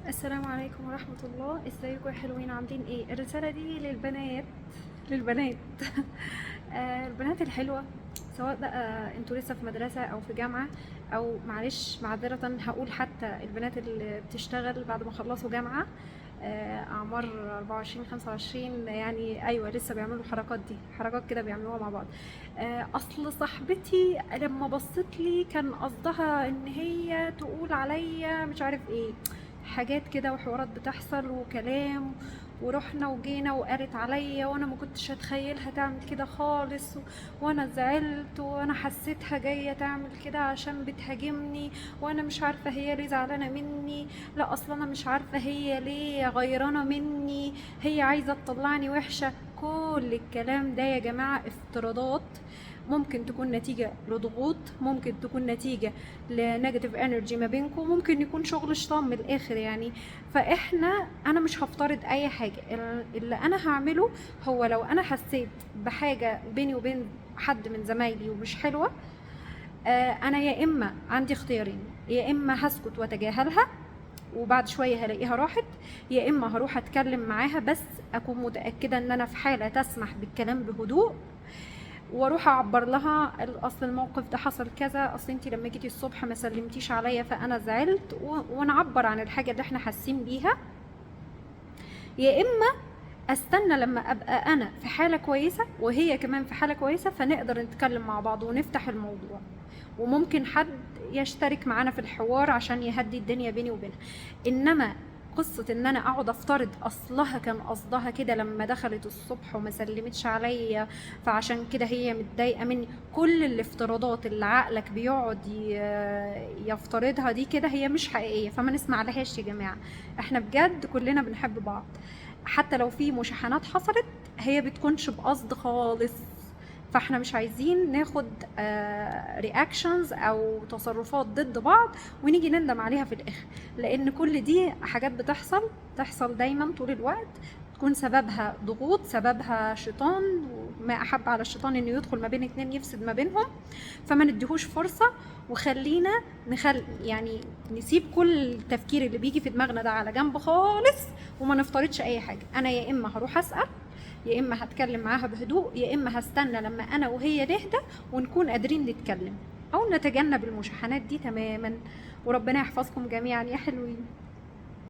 السلام عليكم ورحمة الله. ازيكم يا حلوين؟ عاملين ايه؟ الرسالة دي للبنات، للبنات البنات الحلوة، سواء بقى انتوا لسه في مدرسة او في جامعة، او معلش معذرة هقول حتى البنات اللي بتشتغل بعد ما خلصوا جامعة، اعمار 24 25، يعني ايوه لسه بيعملوا الحركات دي، حركات كده بيعملوها مع بعض. اصل صاحبتي لما بصت لي كان قصدها ان هي تقول عليا مش عارف ايه، حاجات كده وحوارات بتحصل وكلام، ورحنا وجينا وقالت عليا وانا ما كنتش اتخيلها تعمل كده خالص، وانا زعلت وانا حسيتها جاية تعمل كده عشان بتهاجمني، وانا مش عارفة هي ليه زعلانة مني، لا اصلا انا مش عارفة هي ليه غيرانة مني، هي عايزة تطلعني وحشة. كل الكلام ده يا جماعة افتراضات، ممكن تكون نتيجة لضغوط، ممكن تكون نتيجة ل negative energy ما بينكم، ممكن يكون شغل شيطان من الاخر يعني. انا مش هفترض اي حاجة، اللي انا هعمله هو لو انا حسيت بحاجة بيني وبين حد من زمايلي ومش حلوة، انا يا اما عندي اختيارين، يا اما هسكت واتجاهلها وبعد شوية هلاقيها راحت، يا اما هروح اتكلم معاها بس اكون متأكدة ان انا في حالة تسمح بالكلام بهدوء، واروح اعبر لها اصل الموقف ده حصل كذا، اصل انتي لما جيتي الصبح ما سلمتيش عليا فانا زعلت، ونعبر عن الحاجة اللي احنا حاسين بيها. يا اما استنى لما ابقى انا في حاله كويسة وهي كمان في حاله كويسة، فنقدر نتكلم مع بعض ونفتح الموضوع، وممكن حد يشترك معانا في الحوار عشان يهدي الدنيا بيني وبينها. انما قصة ان انا اقعد افترض اصلها كان قصدها كده لما دخلت الصبح وما سلمتش عليا فعشان كده هي متضايقة مني، كل الافتراضات اللي عقلك بيقعد يفترضها دي كده هي مش حقيقية، فما نسمع لهاش يا جماعة. احنا بجد كلنا بنحب بعض، حتى لو في مشاحنات حصلت هي بتكونش بقصد خالص، فاحنا مش عايزين ناخد reactions او تصرفات ضد بعض ونيجي نندم عليها في الاخر، لان كل دي حاجات بتحصل دايما طول الوقت، تكون سببها ضغوط، سببها شيطان، وما احب على الشيطان انه يدخل ما بين اتنين يفسد ما بينهم، فما نديهوش فرصة، وخلينا نسيب كل التفكير اللي بيجي في دماغنا ده على جنب خالص وما نفترضش اي حاجة. انا يا اما هروح اسأل، يا اما هتكلم معاها بهدوء، يا اما هستنى لما انا وهي نهدى ونكون قادرين نتكلم، او نتجنب المشاحنات دي تماما. وربنا يحفظكم جميعا يا حلوين.